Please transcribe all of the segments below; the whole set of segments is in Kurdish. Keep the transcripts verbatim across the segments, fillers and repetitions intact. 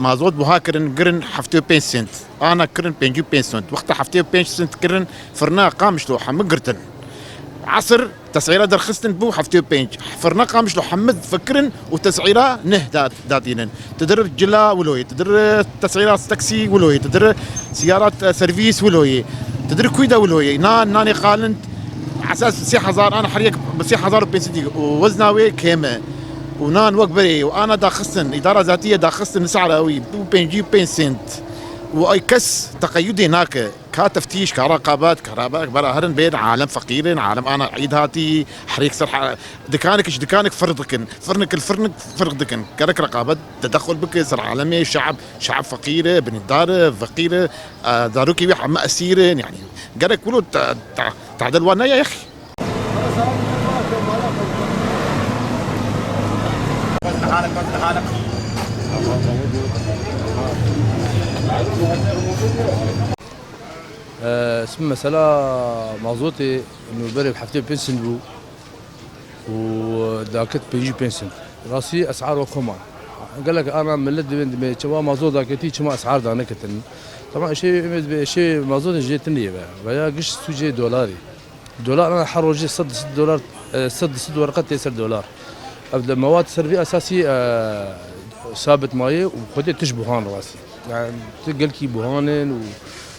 Mazot buha kirin, girin heftê û pênc sent. Ana kirin pêncî û pênc sent. Wexta heftê û pênc sent kirin, firna Qamişlo hemû girtin. Esir tesîra derxistin bû heftê û pênc. Firna Qamişlo hemû fikirin û tesîra neh da-, datînin. Tidir cila wiloyê, tidir tesîra taksî wiloyê, tidir siyarat, e, servîs wiloyê, tidir kuyda wiloyê. Nan, nanê qalin esas sê hezar, ana her yek bi sê hezar û pênc sed û wezna wê kêm e. Û nan wek berê û ana daxistin, îdara zatiye daxistin sara wî bû pêncî û pênc sent. Û ay kes teqeyudê nake. Ka teftîş, ka reqabet, ka raba-, bera herin bên, alem feqîr in, alem ana îd hatî, herêk ser ha-, dikanek ji dikanek firq dikin, firnik li firnik firq dikin. Gerek reqabet tedexul bike ser alemê, şe'b, şe'b feqîr e, binîdar e, feqîr e, e, zarokê wî heme esîr in, yanî gerek wilo te-, te-, tadil wan neye yexî. Ee, ismî mesela mazotê nûberê bi heftê û pênc sent bû û daket pêncî û pênc sent. Rastî esar wek xwe man. Gelek ana millet dibên dibê çima mazot daketî, çima esar daneketin. Tamam, eşê, em ê dibê eşê mazotê jê tindê be. Veya giş sûcê dolarî. Dolar ana her rojê sed, sed dolar, e, sed, sed werqe tê ser dolar. Ev de mewad ser vî esasî, e, sabit maye û xwedê tişt buhan rastî. Yani tu gelkî buhan in û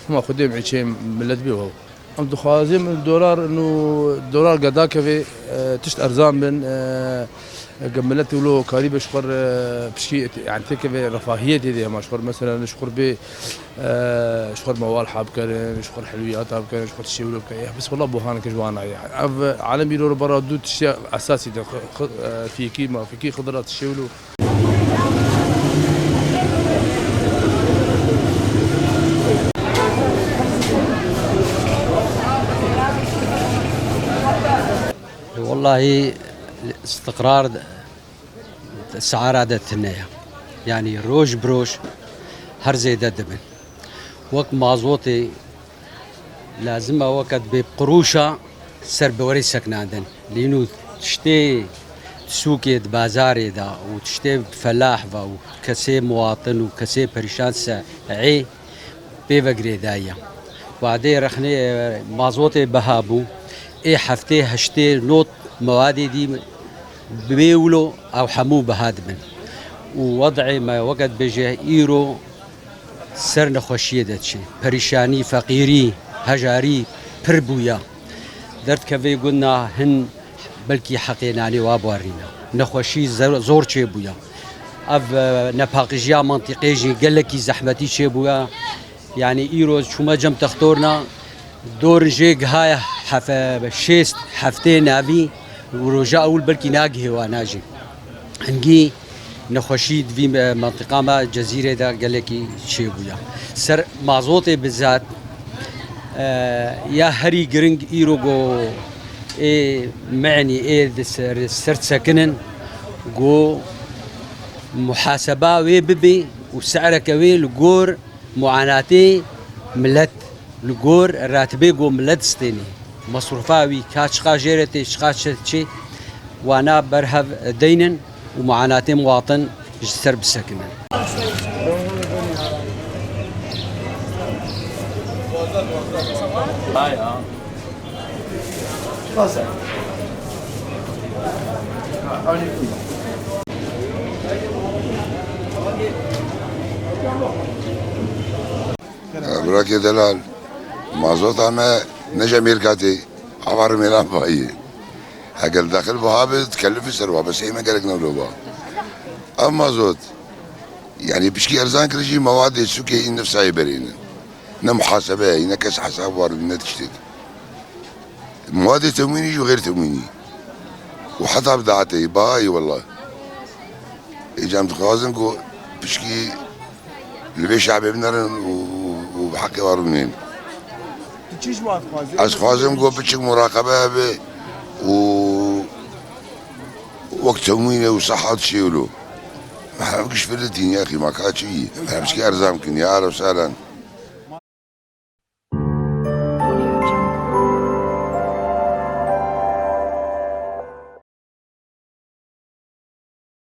hema xwedê em êçê millet bê ho. Em dixwazin dolar, nû dolar geda keve, e, tişt erzan bin, e, Eger milletê wilo karîbe ji xwe re pişkî, yani têkeve refahiyetê de hema ji xwe re, mesela ji xwe re bê, e, ji xwe re mewal ha bikerin, ji xwe re helwiyat ha bikerin, ji xwe re tiştê wilo bikerin. Ya, bes wela buhaneke ji wana ye. Ev alem îro re bara du tiştiya esasî de, xwe, xwe, e, fîkî, mafîkî, xwe dira tiştê wilo. Wellahî îstiqrar de, siara de tune ye. Yanî roj bi roj her zêde dibin. Wek mazotê lazim e weke dibê qurûşa ser bi werê sekinandin. Lê nû tiştê di sûkê di bazarê de û tiştê felah ve û kesê muwatin û kesê perîşan se ê pê ve girêdayî ye. Wadê rexnê, e, mazotê biha bû. Ê heftê heştê not mewadê dî bê wilo ew hemû biha dibin. Û wed'ê me weke dibêje îro ser nexweşiyê de diçe. Perîşanî, feqîrî, hejarî pir bûya. Derdikeve gund na hin belkî heqê nanê wa biwarîne. Nexweşî zer-, zor çêbûya. Ev, e, nepaqijiya mantîqê jî gelekî zehmetî çêbûya. Yanî îro çûme cem textorna, dor jê gihaya hefe-, şêst heftê navî û roja ewil belkî nagihê wana jî. Hingî nexweşî di vî me-, mentiqa me Cezîrê de gelekî çêbûya. Ser mazotê bizat, e, ya herî giring îro go ê menî ê di ser, ser sekinin go muhaseba wê bibe û se'reke wê li gor muanatê milet, li gor ratibê go milet distênê. Mesrûfa wî ka çiqa jê re tê, çiqa çi diçê, wana berhev deynin û muanatê muwatin ji ser bisekinin. Birakê delal, mazota me ne ji Amerîka tê, ava Rûmêlan bayê. Eger dexil buha be, dikelifî ser wa, bes ê me gerek ne wilo ba. Ev mazot, yanî pişkî erzan kir jî mewadê sûkê î nifsayê berînin. Ne muhasebe ye, ne kes hesab war, ne tiştê. Mewadê temwînî jî û xêr temwînî. Û heta bidaetê, bahayî wela. Êca em dixwazin ku pişkî li vê şabê binerin û, û, û bi heqê wan rûnên. Tu çi ji wan dixwazî? Ez dixwazim ku piçik muraqebe hebe û wek temwîne û seha dişê wilo. Me hevgiş firitîn ya xî, ma ka çi yî? Me hevşkî erzan bikin ya, ehlen we sehlen.